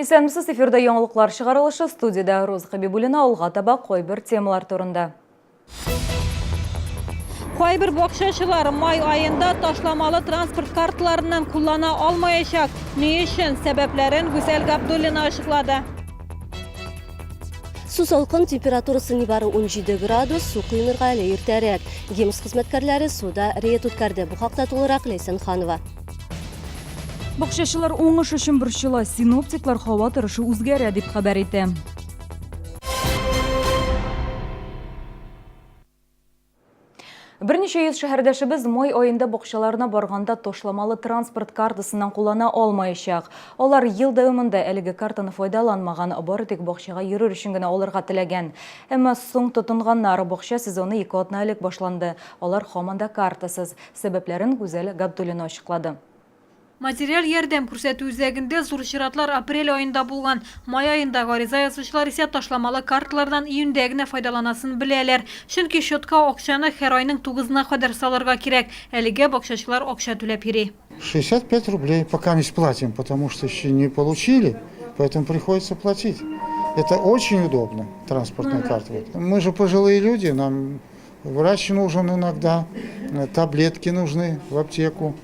Исәнмесез, эфирда яңалыклар чыгарылышы, студиядә Роза Хәбибуллина, алга таба кайбер темалар турында. Кайбер бакчачылар май аенда ташламалы транспорт карталарыннан куллана алмаячак. Ни өчен? Сәбәпләрен Гүзәл Габдуллина ачыклады. Су салкын, температурасы нибары 17 градус, су коенырга әле иртәрәк. ГИМС хезмәткәрләре суда рейд үткәрде. Бу хакта тулырак Ләйсән Ханова. Бакчачылар уңыш өчен борчыла, синоптиклар һава торышы үзгәрә дип хәбәр итә. Берничә йөз шәһәрдәшебез май аенда бакчаларына барганда ташламалы транспорт картасыннан куллана алмаячак. Алар ел дәвамында әлеге картаны файдаланмаган, бары тик бакчага йөрер өчен генә алырга теләгән. Әмма соң тотынганнар, бакча сезоны ике атна элек башланды, алар һаман да картасыз. Сәбәпләрен Гүзәл Габдуллина ачыклады. Материаль ярдәм күрсәтү үзәгендә зур чиратлар апрель аенда булган. Май аенда гариза язучылар исә ташламалы карталардан июньдә генә файдаланасын беләләр. Чөнки счетка акчаны һәр айның тугызына кадәр салырга кирәк. Әлегә бакчачылар акча түләп йөри. 65 рублей пока не сплатим, потому что еще не получили, поэтому приходится платить. Это очень удобно, транспортная карта. Мы же пожилые люди, нам Врач нужен иногда, таблетки нужны в аптеку.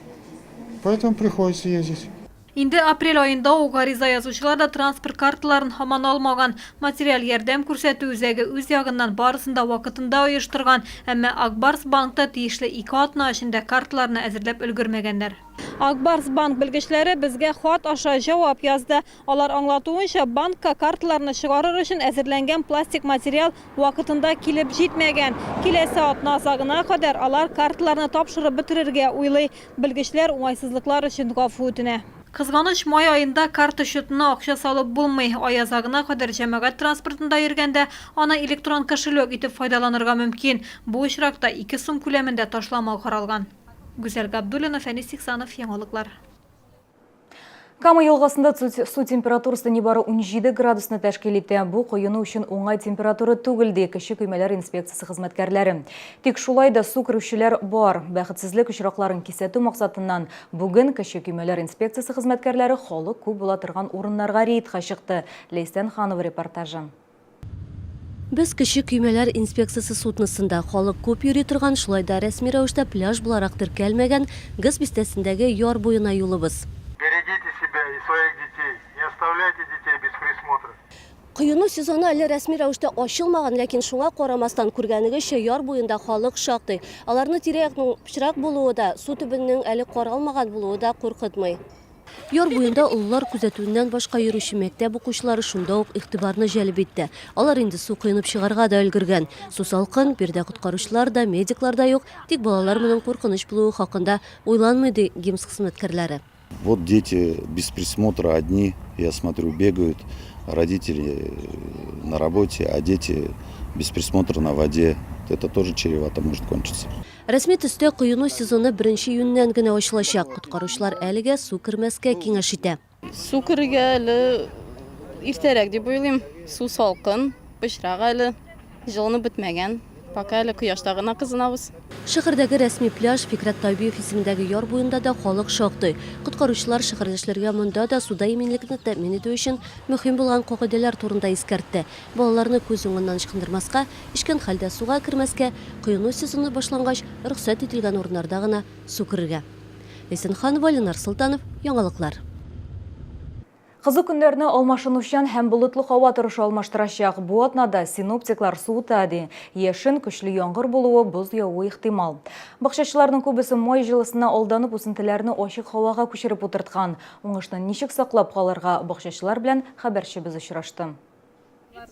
Поэтому приходится ездить. Инде апрель аенда ук гариза язучылар да транспорт карталарын һаман алмаган. Материаль ярдәм күрсәтү үзәге үз ягыннан барысын да вакытында оештырган, әмма Ак Барс банкта тиешле ике атна эчендә карталарны әзерләп өлгермәгәннәр. Ак Барс банк белгечләре безгә хат аша җавап язды. Алар аңлатуынча, банкка карталарны чыгарыр өчен әзерләнгән пластик материал вакытында килеп җитмәгән. Киләсе атна азагына кадәр алар карталарны тапшырып бетерергә уйлый. Белгечләр уңайсызлыклар өчен гафу үтенә. Кызганыч, май аенда карта счетына акча салып булмый. Ай азагына кадәр җәмәгать транспортында йөргәндә аны электрон кошелек итеп файдаланырга мөмкин. Бу очракта 2 сум күләмендә ташлама каралган. Гүзәл Габдуллина, Фәнис Ихсанов, Яңалыклар. Кама елгасында су температурасы нибары 17 градусны тәшкил итә. Бу коену өчен уңай температура түгел, ди кече көймәләр инспекциясе хезмәткәрләре. Тик шулай да су керүчеләр бар. Бәхетсезлек очракларын кисәтү максатыннан бүген кече көймәләр инспекциясе хезмәткәрләре халык күп була торган урыннарга рейдка чыкты. Ләйсән Ханова репортажы. Без кече көймәләр инспекциясе судносында, халык күп йөри торган, шулай да рәсми рәвештә пляж буларак теркәлмәгән ГЭС бистәсендәге яр буена юлыбыз. Берегите себя и своих детей, не оставляйте детей без присмотра. Коену сезоны әле рәсми рәвештә ачылмаган, ләкин шуңа карамастан, күргәнегезчә, яр буенда халык шактый. Аларны тирә-якның пычрак булуы да, су төбенең әле каралмаган булуы да куркытмый. Яр буенда олылар күзәтүеннән башка йөрүче мәктәп укучылары шунда ук игътибарны җәлеп итте. Алар инде су коенып чыгарга да өлгергән. Су салкын, биредә коткаручылар да, медиклар да юк, тик балалар моның куркыныч булуы хакында уйланмый, ди ГИМС хезмәткәрләре. Вот дети без присмотра одни, я смотрю, бегают, родители на работе, а дети без присмотра на воде. Это тоже чревато может кончиться. Рәсми төстә коену сезоны беренче июньнән генә ачылачак. Коткаручылар әлегә су кермәскә киңәш итә. Су керергә әле иртәрәк дип уйлыйм. Су салкын, пычрак әле, җылынып бетмәгән. Пока әле кояшта гына кызынабыз. Шәһәрдәге рәсми пляж, Фикрәт Табиев исемендәге яр буенда да халык шактый. Коткаручылар шәһәрдәшләргә монда да суда иминлекне тәэмин итү өчен мөһим булган кагыйдәләр турында искәртте. Балаларны күз уңыннан ычкындырмаска, Эчкән хәлдә суга кермәскә, коену сезоны башлангач, рөхсәт ителгән урыннарда гына су керергә. Ләйсән Ханова, Ленар Солтанов, Яңалыклар. Кызу көннәрне алмашынучан һәм болытлы һава торышы алмаштырачак. Бу атнада синоптиклар суыта, ди. Яшен, көчле яңгыр булуы, боз явуы ихтимал. Бакчачыларның күбесе май җылысына алданып үсентеләрне ачык һавага күчереп утырткан. Уңышны ничек саклап калырга, бакчачылар белән хәбәрчебез очрашты.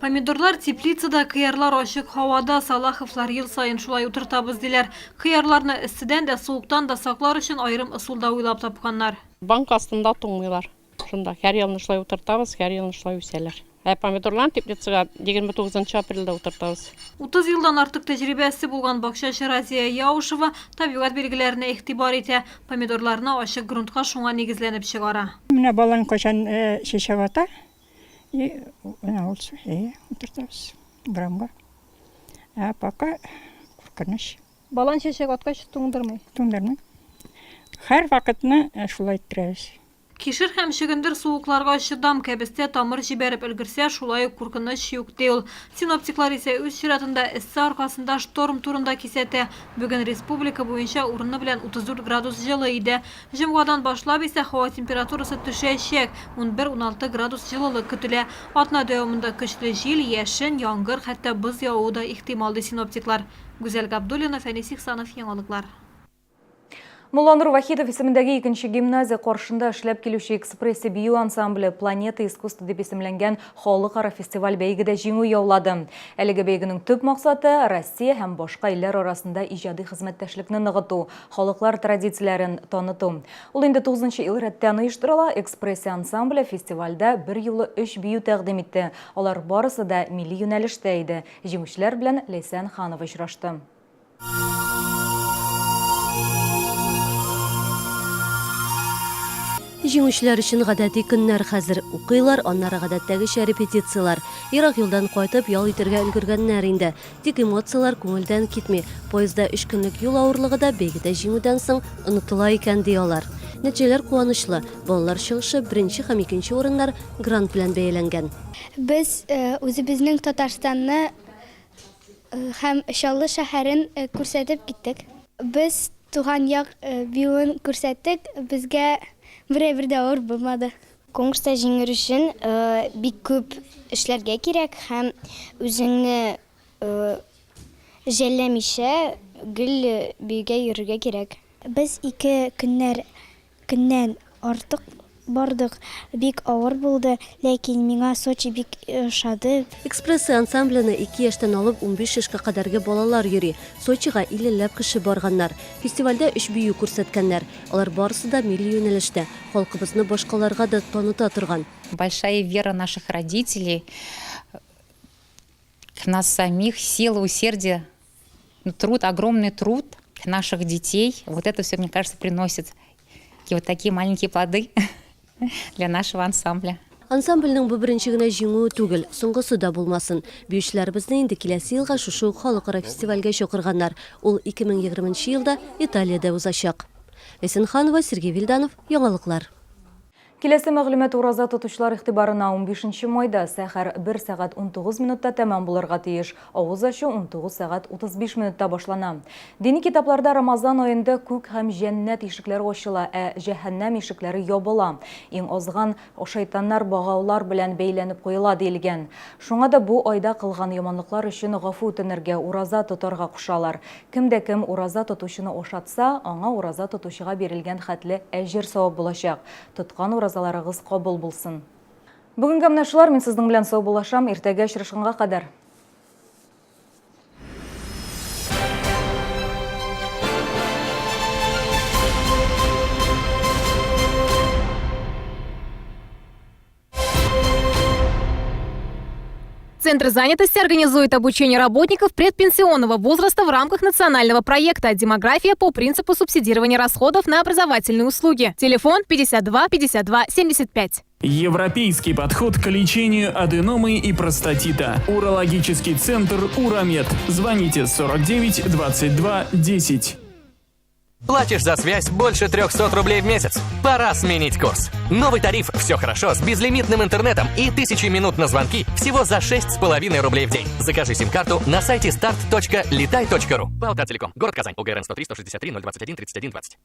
Помидорлар теплицада, кыярлар ачык һавада, Салаховлар ел саен шулай утыртабыз, диләр. Кыярларны эсседән дә, суыктан да саклар өчен аерым ысул да уйлап тапканнар. Банка астында туңмыйлар. Шунда һәр елны шулай утыртабыз, һәр елны шулай үсәләр. Ә помидорларны теплицага 29 нчы апрельдә утыртабыз. 30 елдан артык тәҗрибәсе булган бакчачы Разия Яушева табигать билгеләренә игътибар итә. Помидорларны ачык грунтка шуңа нигезләнеп чыгара. Менә балан кайчан чәчәк ата, И менә ул әйе, утыртабыз урамга. Ә пока куркыныч. Балан чәчәк аткач туңдырмый. Туңдырмый. Һәр вакытны шулай иттерәбез. Кишер һәм чөгендер суыкларга чыдам, кәбестә тамыр җибәреп өлгерсә, шулай ук куркыныч юк, ди ул. Синоптиклар исә үз чиратында эссе аркасында шторм турында кисәтә. Бүген республика буенча урыны белән 34 градус җылы иде. Җомгадан башлап исә һава температурасы төшәчәк, унбер-уналты градус җылылык көтелә. Атна дәвамында көчле җил, яшен, яңгыр, хәтта боз явуы да ихтимал, ди синоптиклар. Гүзәл Габдуллина, Фәнис Ихсанов, Яңалыклар. Мулланур Вахитов исемендәге икенче гимназия каршында эшләп килүче Экспресси бию ансамбле Планета искусства дип исемләнгән халыкара фестиваль-бәйгедә җиңү яулады. Әлеге бәйгенең төп максаты, Россия һәм башка илләр арасында иҗади хезмәттәшлекне ныгыту, халыклар традицияләрен таныту. Ул инде тугызынчы ел рәттән оештырыла. Экспресси ансамбле фестивальдә берьюлы өч бию тәкъдим итте. Алар барысы да милли юнәлештә иде. Җиңүчеләр белән Ләйсән Ханова очрашты. Җиңүчеләр өчен гадәти көннәр хәзер. Укыйлар, аннары гадәттәгечә репетицияләр. Ерак юлдан кайтып, ял итәргә өлгергәннәр инде. Тик эмоцияләр күңелдән китми. Поездда өч көнлек юл авырлыгы да бәйгедә җиңүдән соң онытыла икән, ди алар. Нәтиҗәләр куанычлы. Балалар чыгышы, беренче һәм икенче урыннар грант белән бәяләнгән. Без үзебезнең Татарстанны Һәм Чаллы шәһәрен күрсәтеп киттек. Без туган як биюен күрсәттек, безгә бер әйбер дә авыр булмады. Конкурста җиңер өчен бик күп эшләргә кирәк һәм үзеңне жәлләмичә гел биюгә йөрергә кирәк. Без ике көннәр Көннән артык бардык, бик авыр булды, ләкин миңа Сочи бик ошады. Экспрессы ансамбленә ике яшьтән алып 15 яшькә кадәрге балалар йөри. Сочига иллеләп кеше барганнар. Фестивальдә өч бию күрсәткәннәр. Алар барысы да милли юнәлештә, халкыбызны башкаларга да таныта торган. Большая вера наших родителей в нас самих, сила, усердие, труд, огромный труд наших детей. Вот это все, мне кажется, приносит вот такие маленькие плоды для нашего ансамбля. Ансамбльнең бу беренче генә җиңүе түгел, соңгысы да булмасын. Биючеләребезне инде киләсе елга шушы ук халыкара фестивальгә чакырганнар. Ул 2020 нче елда Италиядә узачак. Ләйсән Ханова, Сергей Вильданов, Яңалыклар. Киләсе мәгълүмат ураза тотучылар игътибарына 15 майда сәхәр 1 сәгать 19 минутта тәмам булырга тиеш. Авыз ачу 19 сәгать 35 минутта башлана. Дини китапларда Рамазан аенда күк һәм җәннәт ишекләре ачыла, ә җәһәннәм ишекләре ябыла. Иң азган шайтаннар богаулар белән бәйләнеп куела диелгән. Шуңа да бу айда кылган яманлыклар өчен гафу үтенергә, ураза тотарга кушалар. Кем дә кем ураза тотучыны ашатса, аңа ураза тотучыга бирелгән хәтле әҗер-савап булачак. Тоткан уразаларыгыз кабул булсын. Бүгенгә менә шулар, мин сезнең белән саубуллашам, иртәгә очрашканга кадәр. Центр занятости организует обучение работников предпенсионного возраста в рамках национального проекта «Демография по принципу субсидирования расходов на образовательные услуги». Телефон 52 52 75. Европейский подход к лечению аденомы и простатита. Урологический центр «Уромед». Звоните 49 22 10. Платишь за связь больше 300 рублей в месяц? Пора сменить курс. Новый тариф «Все хорошо» с безлимитным интернетом и 1000 минут на звонки всего за 6,5 рублей в день. Закажи сим-карту на сайте start.летай.ру. Палта Телеком. Город Казань. ОГРН 103 163 021 31 20.